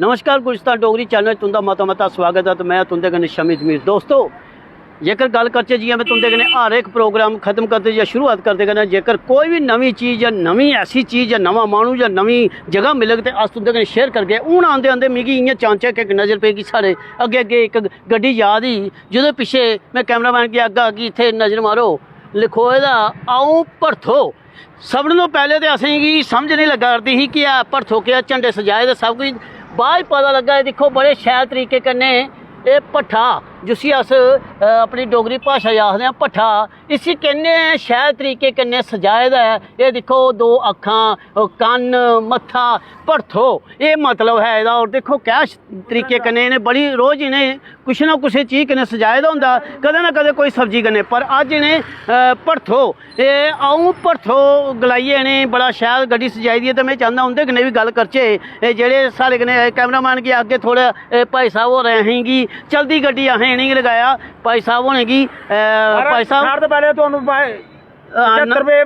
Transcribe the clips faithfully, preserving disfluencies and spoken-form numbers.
नमस्कार, गुलिस्तान डोगरी चैनल च तुं'दा मता मता स्वागत ऐ ते में तुं'दे कन्नै शमी जमीर। दोस्तो, जेकर गल्ल करचै, जि'यां में तुं'दे कन्नै हर इक प्रोग्राम खत्म करदे जां शुरुआत करदे कन्नै, जेकर कोई बी नमीं चीज जां नमीं ऐसी चीज जां नमां माह्नू जां नमीं जगह मिलग ते अस तुं'दे कन्नै शेयर करगे। हून आंदे आंदे मिगी इ'यां चानचक्क इक नजर पेई कि साढ़े अग्गें अग्गें इक गड्डी जा दी ही, जेह्दे पिच्छे में कैमरामैन गी आखगा कि इत्थै नजर मारो, लखोए दा "अ'ऊं भरथो।" सभनें तो पैह्लें ते असेंगी समझ निं लग्गा करदी ही कि एह् भरथो केह्, झंडे सजाए दे सब कुछ। बाद च पता लग्गा, एह् दिक्खो, बड़े शैल तरीके कन्नै एह् भट्ठा, जिसी अस, अ, अपनी डोगरी भाशा च आखदे आं भट्ठा, इसी किन्ने शैल तरीके कन्नै सजाए दा ऐ। एह् दिक्खो, दो अक्खां, अ, कन्न, मत्था, भरथो, एह् मतलब है एह्दा। और दिक्खो, क्या श-, तरीके कन्नै इ'नें बड़ी, रोज इ'नें कुछ ना कुछ चीज कन्नै सजाए दा होंदा, कदें ना कदें कोई सब्जी कन्नै। पर अज्ज इ'नें, अ, भरथो, एह् अ'ऊं भरथो गलाइयै इ'नें बड़ा शैल गड्डी सजाई दी ऐ। ते में चाह्न्नां उं'दे कन्नै बी गल्ल करचै। एह् जेह्ड़े साढ़े कन्नै कैमरामैन गी अग्गें थोह्ड़ा, एह् भाई साह्ब होरें असेंगी चलदी गड्डी असें इ'नेंगी लगाया। भाई साह्ब होरें गी, अ, भाई साह्ब, सारें तो पैह्लें तुहानू भाई, अ, पचत्तर रपेऽ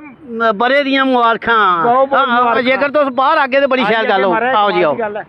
ब'रे दियां मबारखां। बहुत बहुत हां, मबारखां। जेकर तुस बाह्र आगे ते बड़ी शैल गल्ल होग। महाराज, आओ जी, आओ। गल्ल ऐ।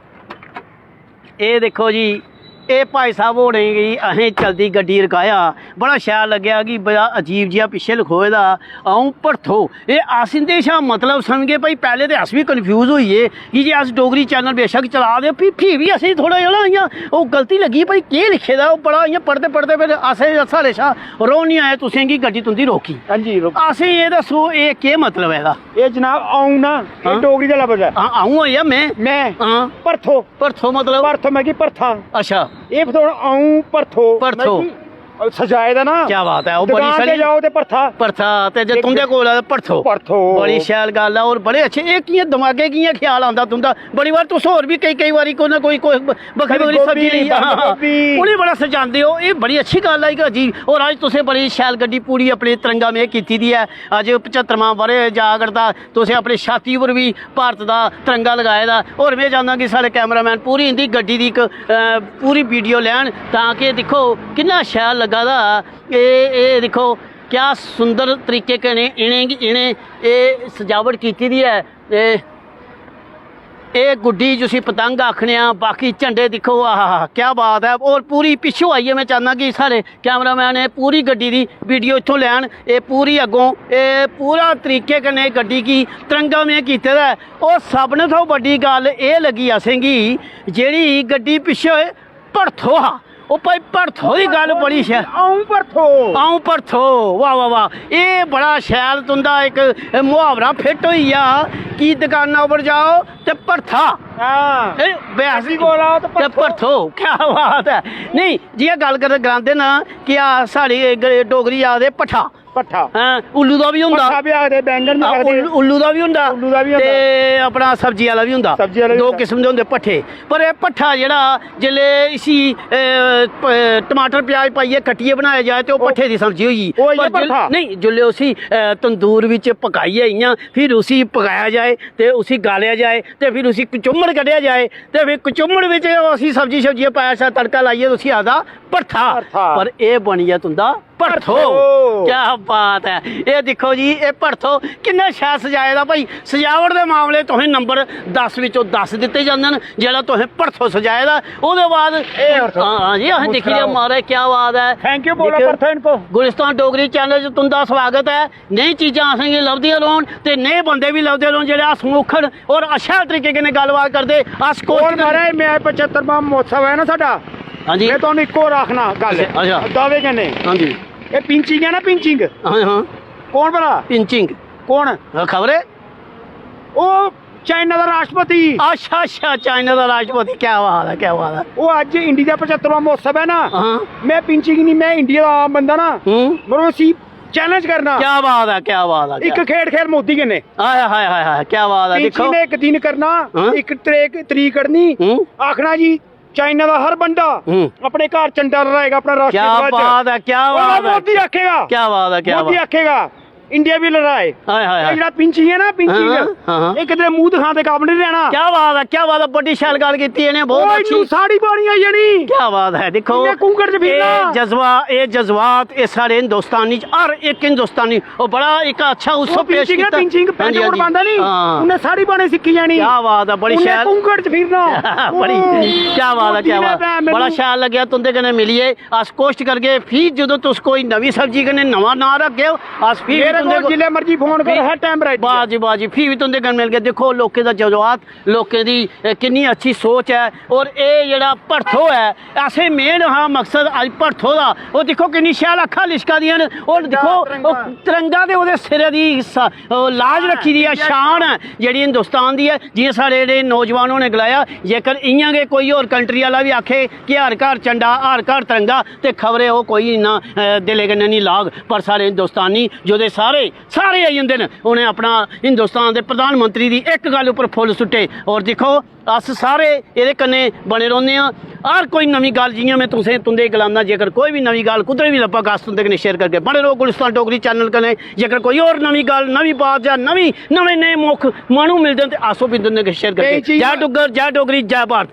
एह् दिक्खो जी, एह् भाई साह्ब होरें गी असें चलदी गड्डी रकाया, बड़ा शैल लग्गेआ कि बड़ा अजीब जेहा पिच्छे लखोए दा, "अ'ऊं भरथो।" एह् अस इं'दे शा मतलब समझगे, भाई, पैह्लें ते अस बी कन्फ्यूज होई गे कि जे अस डोगरी चैनल बेशक चला दे, फ्ही, फ्ही बी असेंगी थोह्ड़ा जेहा इ'यां ओह् गलती लग्गी, भाई, केह् लिखे दा, ओह् बड़ा इ'यां पढ़दे, पढ़दे फिर असें, साढ़े शा रौह्न निं आया, तुसें गी गड्डी तुं'दी रोकी। हां जी, रोकी। असें एह् दस्सो, एह् केह् मतलब ऐ एह्दा? एह् जनाब, अ'ऊं ना, एह् हां। डोगरी दा लफ्ज ऐ। हां, अ'ऊं होई गेआ में। में। हां। भरथो। भरथो मतलब? भरथो मतलब कि भरथा। अच्छा। एह् थोह्ड़ा अ'ऊं भरथो। भरथो। मतलब कि सजाए दा ना। क्या बात ऐ, ओह् बड़ी दुकान ते शैल। जाओ ते भरथा। भरथा, ते जे तुं'दे कोल ऐ ते भरथो। भरथो। बड़ी शैल गल्ल ऐ, और बड़े अच्छे, एह् कि'यां दमागै कि'यां ख्याल आंदा तुं'दा? बड़ी बार तुस होर बी केई, केई बारी कोई ना कोई, कोई ब-, बक्खरी, कदें बक्खरी सब्जी गोभी, लेइयै, हां, बंद गोभी। उ'नें बड़ा सजांदे ओ, एह् बड़ी अच्छी गल्ल ऐ जी। और अज्ज तुसें बड़ी शैल गड्डी पूरी अपनी तिरंगा में कीती दी ऐ। अज्ज पचत्तरमां ब'रे जा करदा, तुसें अपनी छाती उप्पर बी भारत दा तिरंगा लगाए दा। और में चाह्न्नां कि साढ़े कैमरामैन पूरी इं'दी गड्डी दी इक, अ, पूरी वीडियो लैन, तां कि दिक्खो किन्ना शैल लग्गा दा। एह्, एह् दिक्खो, क्या सुंदर तरीके कन्नै इ'नेंगी, इ'नें एह् सजावट कीती दी ऐ। एह्, एह् गुड्डी, जिसी पतंग आखने आं, बाकी झंडे दिक्खो, आहा, क्या बात ऐ। और पूरी पिच्छों आइयै में चाह्न्नां कि साढ़े कैमरामैन एह् पूरी गड्डी दी वीडियो इत्थों लैन। एह् पूरी अग्गों, एह् पूरा तरीके कन्नै गड्डी गी तिरंगा में कीते दा ऐ। और सभनें थमां बड्डी गल्ल एह् लग्गी असेंगी, जेह्ड़ी गड्डी पिच्छे भरथो हा, ओह् भाई, भरथो दी गल्ल बड़ी शैल। अ'ऊं भरथो। अ'ऊं भरथो, वाह, वाह, वाह। एह् बड़ा शैल तुं'दा इक मुहावरा फिट होई गेआ कि दकाना उप्पर जाओ ते भरथा। हां। एह् बैस-, गड्डी कोल आओ ते ते भरथो। भरथो, क्या बात ऐ। नेईं, जि'यां गल्ल कर, गलांदे ना कि आ, साढ़ी ग-, डोगरी आखदे भट्ठा। भट्ठा। हां, उल्लू दा बी होंदा। भट्ठा बी आखदे, बैंगन बी हां, आखदे। उल्लू, उल्लू दा बी होंदा। उल्लू दा बी होंदा। ते अपना सब्जी आह्ला बी होंदा। सब्जी आह्ला बी दो होंदा। किस्म दे होंदे भट्ठे। पर एह् भट्ठा जेह्ड़ा, जेल्लै इसी, ए, प-, टमाटर प्याज पाइयै कट्टियै बनाया जाए ते ओह् ओह् भट्ठे दी सब्जी होई गेई। ओह् होई गेआ पर जिल-, भट्ठा। नेईं, जिल्लै उसी, ए, तंदूर बिच पकाइयै इ'यां, फिर उसी पकाया जाए ते उसी गालेआ जाए ते फिर उसी कचुम्मड़ कड्ढेआ जाए ते फिर कचुम्मड़ बिच उसी सब्जी, सब्जियां पाया, शा तड़का लाइयै ते उसी आखदा भरथा। भरथा। पर एह् बनी गेआ तुं'दा भरथो। भरथो। क्या बात ऐ। एह् दिक्खो जी, एह् भरथो किन्ना शैल सजाए दा भाई। सजावट दे मामले तुसें नंबर दस बिच्चों दस दित्ते जंदे न, जेह्ड़ा तुसें भरथो सजाए दा। ओह्दे बाद एह् भरथो। हां, हां जी, असें दिक्खी लेआ मुस्कराओ। महाराज, क्या बात ऐ। Thank you बोलो दिक्खो, भरथो इनको। गुलिस्तान डोगरी चैनल च तुं'दा स्वागत ऐ। नेही चीजां असेंगी लभदियां रौह्न ते नेह् बंदे बी लभदे रौह्न जेह्ड़े हसमुख न और शैल तरीके कन्नै गल्लबात करदे। अस कोशश कौन करने महाराज, में पचत्तरमां महोत्सव ऐ ना साढ़ा। हां जी। में तुहानू इक्को होर आखना गल्ल, अच्छा, अच्छा। दावे कन्नै। हां जी। एह् पिंचिंग ऐ ना, पिंचिंग? हां, हां। कौन भला? पिंचिंग। कौन? खबर ऐ? ओह् चाइना दा राष्ट्रपति। अच्छा, अच्छा, चाइना दा राष्ट्रपति, क्या बात ऐ, क्या बात ऐ। ओह् अज्ज इंडिया दा पचत्तरमां महोत्सव ऐ ना। हां। में पिंचिंग निं, में इंडिया दा आम बंदा ना। हूं। मगर उसी चैलेंज करना। क्या बात ऐ, क्या बात ऐ, इक क्या खेड खेल मोदी कन्नै। हाय, हाय, हाय, हाय, क्या बात ऐ, पिंचिंग दिक्खो। ने इक दिन करना, हां। इक तरीक, तरीक कड्ढनी, हूं। आखना जी, चाइना दा हर बंदा हूं। अपने घर झंडा लहराएगा, अपना राष्ट्री क्या ध्वज। बात ऐ, क्या और बात ऐ। मोदी आखेगा। क्या बात ऐ, क्या मोदी बात। आखेगा, इंडिया बी लड़ाए। हाय, हाय, हाय। जेह्ड़ा पिंचिंग है ना, पिंचिंग, हाँ, हाँ। एक ते मूंह दिखाने दे काबल नहीं रहना। क्या बात है, क्या बात है, बड़ी शैल गल्ल कीती इ'नें, बहुत ओए, अच्छी। नू साड़ी बानी आई जानी। क्या बात है, दिक्खो। इ'नें घूंघट च फिरना। एह् जज्बा, एह् जज्बात, एह् साढ़े हिंदुस्तानी च हर इक हिंदुस्तानी, ओह् बड़ा इक अच्छा उत्सव ओह् पेश पिंचिंग है, कीता। पिंचिंग, हाँ जी, पैंट हाँ कोट जी। पांदा नहीं, हाँ। उन्हें साड़ी बाने सिक्खी जानी। क्या बात है, बड़ी उन्हें शैल। घूंघट च फिरना। बड़ी, क्या बात है, क्या बात। भैन, बड़ा मैनू शैल लग्गेआ तुं'दे कन्नै मिलियै। अस कोशश करगे, फ्ही जदूं तुस कोई नमीं सब्जी कन्नै नमां नांऽ रखगे ओ, अस फ्ही बी मेरे तुं'दे कोल जिल्लै मर्जी फोन करो, हर टाइम राइट। बाज जी, बाज जी, फ्ही बी तुं'दे कन्नै मिलगे। दिक्खो, लोकें दा जज्बात, लोकें दी, ए, किन्नी अच्छी सोच ऐ। और एह् जेह्ड़ा भरथो ऐ, असें मेन हा मकसद अज्ज भरथो दा। ओह् दिक्खो, किन्नी शैल अक्खां लिशका दियां न। और दिक्खो, ओह् तिरंगा ते ओह्दे सिरै दी स-, ओह् लाज रक्खी दी ऐ, शान ऐ जेह्ड़ी हिंदुस्तान दी ऐ। जि'यां साढ़े जेह्ड़े नौजवान होने गलाया, जेकर इ'यां गै कोई होर कंट्री आह्ला बी आखे कि हर घर झंडा, हर घर तिरंगा, ते खबरै ओह् कोई इन्ना, अ, दिलै कन्नै निं लाग। पर साढ़े हिंदुस्तानी, जेह्दे सारे, सारे आई जंदे न, उ'नें अपना हिंदुस्तान दे प्रधानमंत्री दी इक गल्ल उप्पर फुल्ल सुट्टे। और दिक्खो, अस सारे एह्दे कन्नै बने रौह्ने आं। हर कोई नमीं गल्ल, जि'यां में तुसें, तुं'दे गलांदा, जेकर कोई बी नमीं गल्ल कुद्धरै बी लब्भग, अस तुं'दे कन्नै शेयर करगे। बने रहो गुलिस्तान डोगरी चैनल कन्नै। जेकर कोई होर नमीं गल्ल, नमीं बात जां नमीं, नमें नमें मुख माह्नू मिलदे न, ते अस ओह् बी तुं'दे कन्नै शेयर करगे। केईं चीजां जय डुग्गर, जय डोगरी, जय भारत।